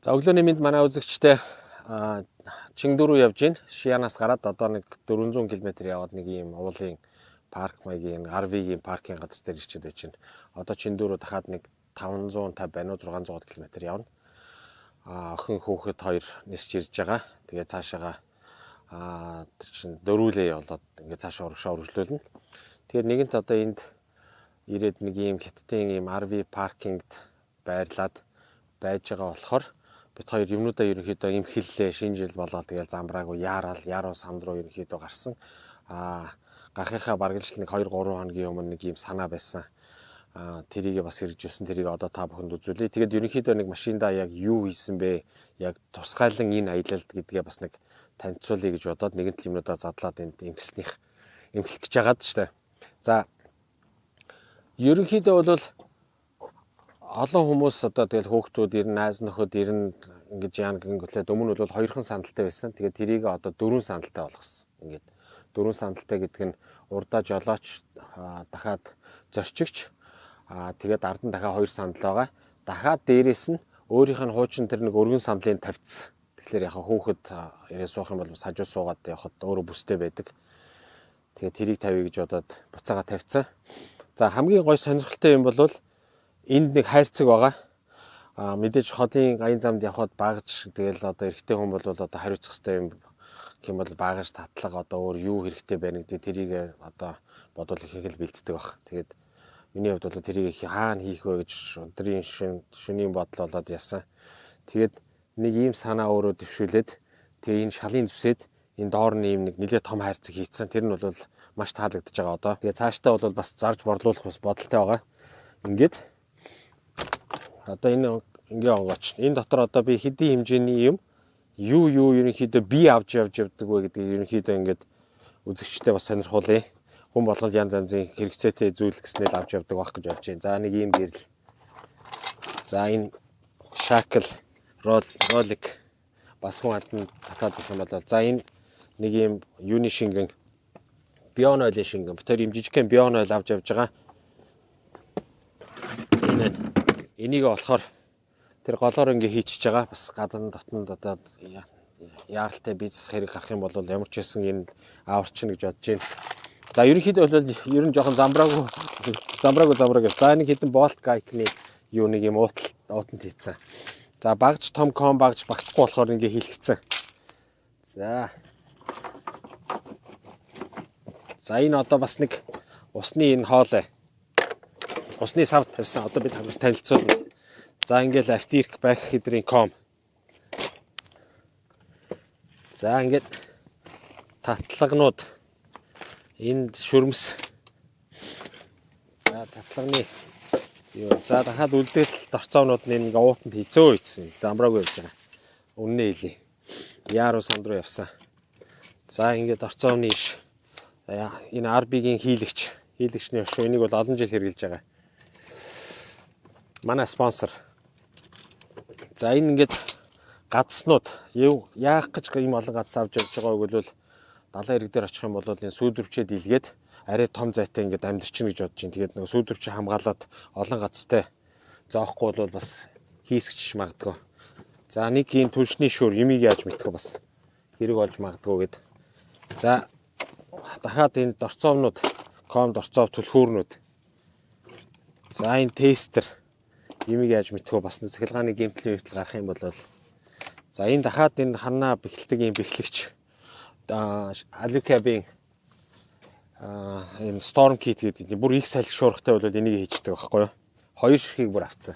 За, өглөөний мэнд, манай үзэгчтэй. Чингдүү рүү явж байна. Шианаас гараад одоо нэг 400 км яваад нэг ийм уулын парк маягийн RV-гийн паркийн газар дээр ирчээд байж байна. Одоо Чингдүү рүү дахиад нэг 550 байна уу, 600 км явна. Охин хүүхэд хоёр нисч ирж байгаа. Тэгээ цаашаага тэр чинь дөрүүлээ явуулаад ингээ цаашаа урагшаа үргэлжлүүлнэ. Тэгээд нэгэнт одоо энд ирээд нэг ийм хятадын ийм RV parking-д байрлаад байж байгаа болохоор бид хоёр юмнуудаа ерөнхийдөө эмхэллээ. Шинэ жил болоод тэгэл замбраагүй яараал яруу санд руу ерөнхийдөө гарсан. Гарахынхаа бараг л нэг 2 3 хоногийн өмнө нэг ийм санаа байсан. Тэрийг бас хэрэгжүүлсэн. Тэрийг одоо та бүхэнд үзүүлье. Тэгээд ерөнхийдөө нэг машиндаа яг юу хийсэн бэ? Яг тусгайлан энэ аялалд гэдгээ бас нэг танилцуулъя гэж бодоод нэгэн тал юмнуудаа задлаад энд эмхэлснийх эмхэлэх гэж байгаад штэ. За, ерөнхийдөө бол олон хүмүүс одоо тэгэл хүүхдүүд ирнэ, найз нөхөд ирнэ ингэж яана гингүүлээд өмнө бол хоёрхан сандалтай байсан. Тэгээд тэрийг одоо дөрвөн сандалтай болгосон. Ингээд дөрвөн сандалтай гэдэг нь урдаа жолооч, дахиад зорчигч, тэгээд ард нь дахиад хоёр сандал байгаа. Дахиад дээрээс нь өөрийнх нь хуучин тэр нэг өргөн сандлын тавьчихсан. Тэгэхээр яг хүүхэд ирээ суух юм бол бас хажуу суугаад явхад өөрөө бүстэй байдаг. Тэгээд тэрийг тавья гэж бодоод буцаага тавьчихсан. За, хамгийн гой сонирхолтой юм бол энд нэг хайрцаг байгаа. Мэдээж холын аян замд явхад багаж, тэгэл одоо эрэгтэй хүн бол одоо хариуцах хэрэгтэй юм гэх юм бол багаж, татлага, одоо өөр юу хэрэгтэй байна гэдэг тэрийг одоо бодвол их их л бэлддэг баг. Тэгээд миний хувьд бол тэрийг хаана хийх вэ гэж өдрийн шөнийн бодол болоод ясан. Тэгээд нэг ийм санаа өөрөө дэвшүүлээд, тэгээ энэ шалын зүсээд энэ доор нь ийм нэг нэлээд том хайрцаг хийцэн. Тэр нь бол маш таалагдж байгаа одоо. Тэгээ цаашдаа бол бас зарж борлуулах бас бодолтой байгаа. Ингээд одоо энэ ингээ онгооч. Энэ дотор одоо би хэдийн хэмжээний юм юу юу ерөнхийдөө би авч явж явдаг вэ гэдгийг ерөнхийдөө ингээд үзэгчтэй бас сонирхуулъя. Хүн болгол янз янзын хэрэгцээтэй зүйл гэснээр авч явдаг байх гэж бодож байна. За, нэг ийм гэрэл. За, энэ shackle roll ролик бас хүн алдан татаад өгөх юм бол, за, энэ нэг ийм юуны шингэн, Бион ойлын шингэн. Бид тэр ийм жижигхэн Бион ойл авч явж байгаа. Энэ энийг болохоор тэр голоор ингээ хийчихэж байгаа. Бас гадна дотнд одоо яаралтай бизнес хэрэг гарах юм бол ямар ч байсан энэ аварчна гэж бодож байна. За, ерөнхийдөө бол ер нь жоохон замбраагүй замбраагүй замбраагүй. За, нэг хэдэн болт гайкны юу нэг юм уутал уутанд хийцэн. За, багж том ком багж багтахгүй болохоор ингээ хийлгэцэн. За. За, энэ одоо бас нэг усны энэ хоолой. Усны сав тавьсан. Одоо бид танилцуулна. За, ингээл автирк байх хэдрийн ком. За, ингээд татлагнууд, энд шүрмэс. За, татлагны юу, за, дахиад үлдээл дорцоонууд нь ингээ уутанд хийцөө ийдсэн. Замбраагүй явж байгаа. Үннээ хэлье. Яаруу санд руу явсан. За, ингээд дорцооны иш. Энэ RB-гийн хийлэгч. Хийлэгчний өшөө, энийг бол олон жил хэрэглэж байгаа. Манай спонсор. За, энэ ингээд гадснууд юу яах гэж ийм олон гадс авч явж байгаа вэ гэвэл далайн эрэг дээр очих юм бол энэ сүүдэрвчээд илгээд арай том зайтай ингээд амьдэрчин гэж бодож байна. Тэгээд нөгөө сүүдэрвчээ хамгаалаад олон гадстай зоохгүй бол бас хийсгч магадгүй. За, нэг ийм түлшний шүр, юмыг яаж мэдэх вэ, бас хэрэг болж магадгүй гэд. За, дахиад энэ дорцоовнууд, ком дорцоов, түлхүүрнүүд. За, энэ тестер, юмыг яаж мэдэх вэ, бас цахилгааны гэмтэл мэтэл гарах юм бол. За, энэ дахиад энэ ханаа бэхэлдэг юм бэхлэгч, Alucab-ийн энэ Storm Kit гэдэг бүр их салхи шуургатай бол энийг хийждэг байхгүй юу? Хоёр ширхгийг бүр авцсан.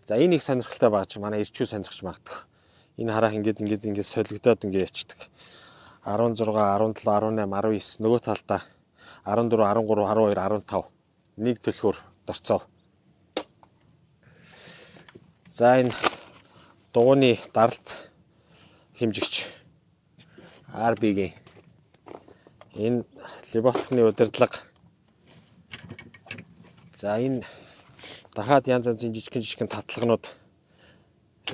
За, энэ их сонирхолтой багж манай ирчүү сонирхож магадгүй. Энэ харах ингээд ингээд ингээд солигдоод ингээд ячдаг. 16, 17, 18, 19, нөгөө талдаа 14, 13, 12, 15, нэг төлхөөр дорцоо. За, энэ дугуйны даралт хэмжигч RB-гийн, энэ Либотхны удирдлага. За, энэ дахиад янз янзын жижигхэн жижигхэн татлагнууд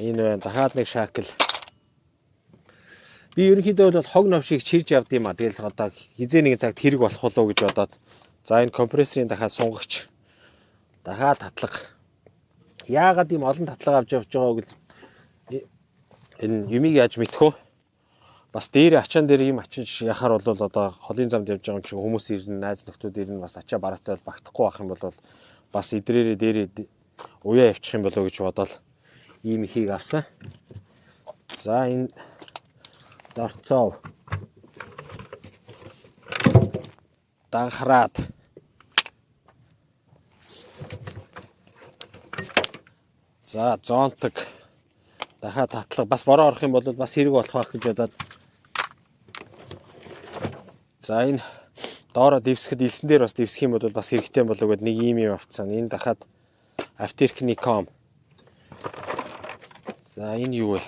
энэ байна. Дахиад нэг shackle. Би ерөнхийдөө бол хог новшийг чирж явд юм а. Тэгэл одоо хизээ нэгэн цагт хэрэг болох болов уу гэж бодоод. За, энэ компрессорын дахиад сунгагч. Дахиад татлага. Яагаад ийм олон татлага авч явж байгааг л Энэ юмыг яаж мэдэх вэ? Бас дээр ачаан дээр юм ачиж яхаар бол одоо холын замд явж байгаа юм шиг хүмүүс ирнэ, найз нөхдүүд ирнэ, бас ачаа бараатай бол багтахгүй байх юм бол бас идрээрээ дээрээ уяа явчих юм болоо гэж бодоод ийм ихийг авсан. За энэ дорцоо данхраад за зонтог дахиад татлага бас бороо орох юм бол бас хэрэг болох байх гэж бодоод за энэ доороо дэвсгэд элсэн дээр бас дэвсэх юм бол бас хэрэгтэй болоо гэд нэг ийм юм авцсан. Энэ дахиад Afterknicom. За энэ юу вэ?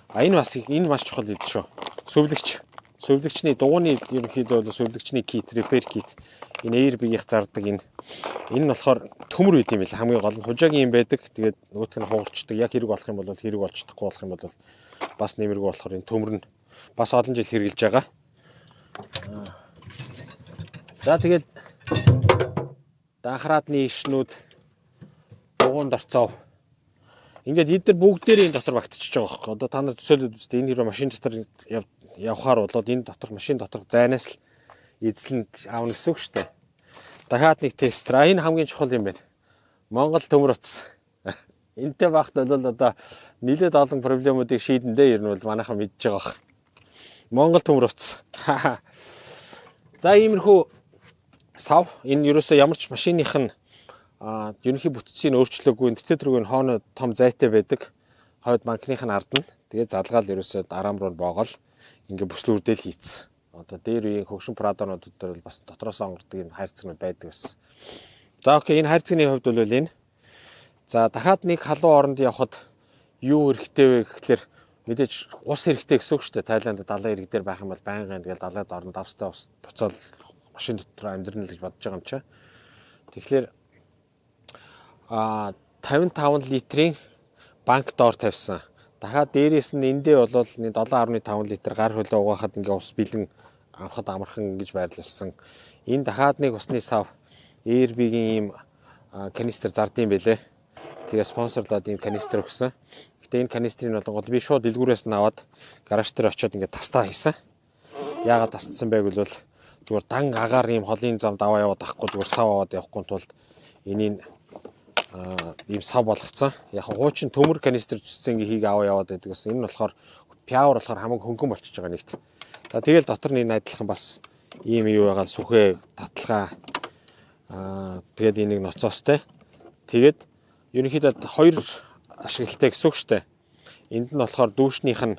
А энэ бас энэ маш чухал юм шүү. Сөвлөгч. Сөвлөгчний дугуйны ерөнхийдөө бол сөвлөгчний кит, repair kit. Энэ Airbnb-ийнх зардаг энэ. Энэ нь болохоор төмөр үйд юм байл. Хамгийн гол нь хужаагийн юм байдаг. Тэгээд нөгөөх нь хугарчдаг. Яг хэрэг болох юм бол хэрэг болж чадахгүй болох юм бол бас нэмэргүй болохоор энэ төмөр нь бас олон жил хэрэгжилж байгаа. За тэгээд данхраадны ишнүүд дугуйнд орцоо. Ингээд эдгээр бүгдээрээ энэ дотор багтчихж байгаа байхгүй. Одоо та нар төсөөлөд үзтээ энэ хэрвээ машин дотор явхаар болоод энэ дотор машин доторх зайнаас л эзлэн аавна гэсэн үг шүү дээ. Дахиад нэг тестер. А энэ хамгийн чухал юм байна. Монгол төмөр утас. Энтэй багт бол одоо нэлээд олон проблемуудыг шийдэн дээ ер нь бол манайхан мэдж байгаа бах. Монгол төмөр утас. За иймэрхүү сав. Энэ ерөөсөө ямар ч машиных нь ерөнхий бүтцийг өөрчлөөгүй. Тэтгэл рүү хооно том зайтай байдаг. Хойд банкных нь ард нь. Тэгээ залгаал ерөөсөө дараам руу боогоол ингээ бүслүүрдэл хийцэн. Одоо дээр үеийн хөгшин Прадонууд дээр бол бас дотроос онгордог юм хайрцагнууд байдаг байсан. За окей, энэ хайрцагны хувьд бол энэ. За дахиад нэг халуун оронд явхад юу хэрэгтэй вэ гэхлээр мэдээж ус хэрэгтэй гэсэн үг шүү дээ. Тайланд далайн ирэг дээр байх юм бол байнгын тэгэл далайд орно давстай ус буцаал машин дотор амьдрна л гэж бодож байгаа юм чи. Тэгэхээр 55 литрийн банк доор тавьсан. Дахиад дээрээс нь эндээ бол 7.5 литр гар хөлөө угаахад ингээ ус бэлэн авахад амархан гэж байрлуулсан. Энэ дахиад нэг усны сав Airbnb-ийн ийм канистр зардсан байлээ. Тэгээ спонсорлоод ийм канистр өгсөн. Гэтэ энэ канистрыг болонгол би шууд дэлгүүрээс нь аваад гараж дээр очиод ингээ тастаа хийсэн. Яагаад тасцсан байг бол зүгээр дан агаар ийм холын зам даваа яваад ахгүй зүгээр сав аваад явахгүй тулд энийг ийм сав болгоцсон. Яг хуучин төмөр канистр зүссэн ингээ хийг аваа яваад байдаг гэсэн. Энэ нь болохоор пиавр болохоор хамаг хөнгөн болчихж байгаа нэгт. За тэгэл дотор нь энэ адилхан бас ийм юу байгаа сүхээ таталгаа тэгээд энийг ноцоостой. Тэгээд ерөнхийдөө хоёр ашиглалтай гэсэн үг шүү дээ. Энд нь болохоор дүүшнийх нь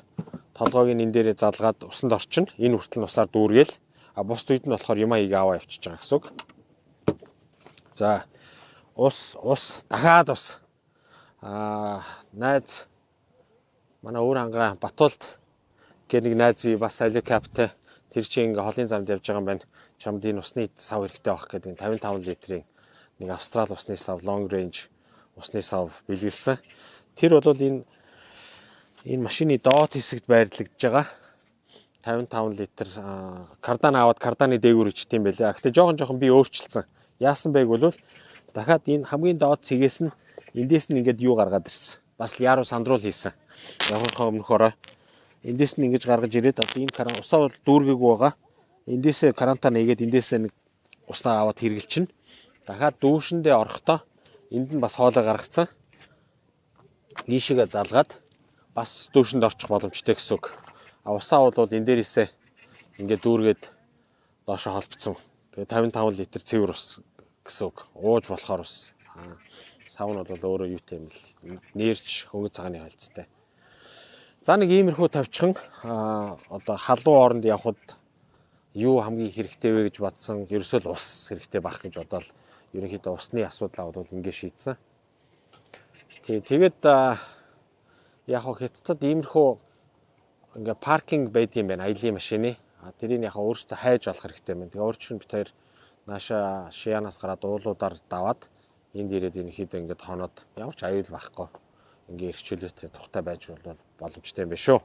толгойг нь энэ дээрээ залгаад усанд орчино. Энэ хүртэл нь усаар дүүргээл. А бус үед нь болохоор юмаа хийгээ аваа явчихж байгаа гэсэн үг. За ус ус дахиад ус. Найз манай өөр хангаа Батулд гэх нэг найз би бас алюкаптай тэр чинь ингээ холын замд явж байгаа юм байна. Чамд энэ усны сав хэрэгтэй байх гэдэг 55 литрийн нэг австрал усны сав long range усны сав бэлгэлсэн. Тэр бол энэ машины доод хэсэгт байрлагдж байгаа. 55 литр кардан аваад карданы дээгүүр ичт юм байлээ. Гэтэ жоохон би өөрчилсөн. Яасан байг бол дахиад энэ хамгийн доод цэгээс нь эндээс нь ингээд юу гаргаад ирсэн. Бас л яруу сандруул хийсэн. Явахынхаа өмнөхөөрөө эндээс нь ингэж гаргаж ирээд одоо энэ каран усаа бол дүүргээгүй байгаа. Эндээсээ карантаа нэгээд эндээсээ нэг уснаа аваад хэргэлчин. Дахиад дүүшэндээ орохдоо энд нь бас хоолой гаргацсан. Ийшээгээ залгаад бас дүүшэнд орчих боломжтой гэсэн үг. А усаа бол энэ дээрээсээ ингээд дүүргээд доошо холбоцсон. Тэгээ 55 литр цэвэр ус гэсэн үг. Ууж болохоор ус. Сав нь бол өөрөө юутай юм бэл. Нэрч хөнгө цагааны холцтой. За нэг иймэрхүү тавьчихan одоо халуун оронд явхад юу хамгийн хэрэгтэй вэ гэж бодсон. Ерөөсөө л ус хэрэгтэй байх гэж бодоол ерөнхийдөө усны асуудлаа бол ингэ шийдсэн. Тэгээд яг хоо Хятадд иймэрхүү ингээ паркинг байд юм байна аялын машины. Тэрийг яг өөрөөсөө хайж олох хэрэгтэй байна. Тэгээ өөрчн бит хоёр нааша Шианаас гараад уулуудаар даваад энд ирээд ерөнхийдөө ингээд хоноод ямар ч аюул байхгүй ингээ эрхчлөөтэй тухтай байж бол боломжтой юм байна шүү.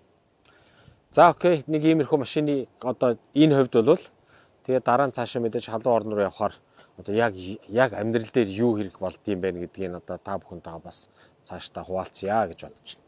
За окей, нэг иймэрхүү машины одоо энэ хувьд бол тэгээ дараа нь цаашаа мэдээж халуун орн руу явхаар одоо яг амьдрал дээр юу хэрэг болд юм бэ гэдгийг одоо та бүхэнтэйгээ бас цаашдаа хуваалцъя гэж бодож байна.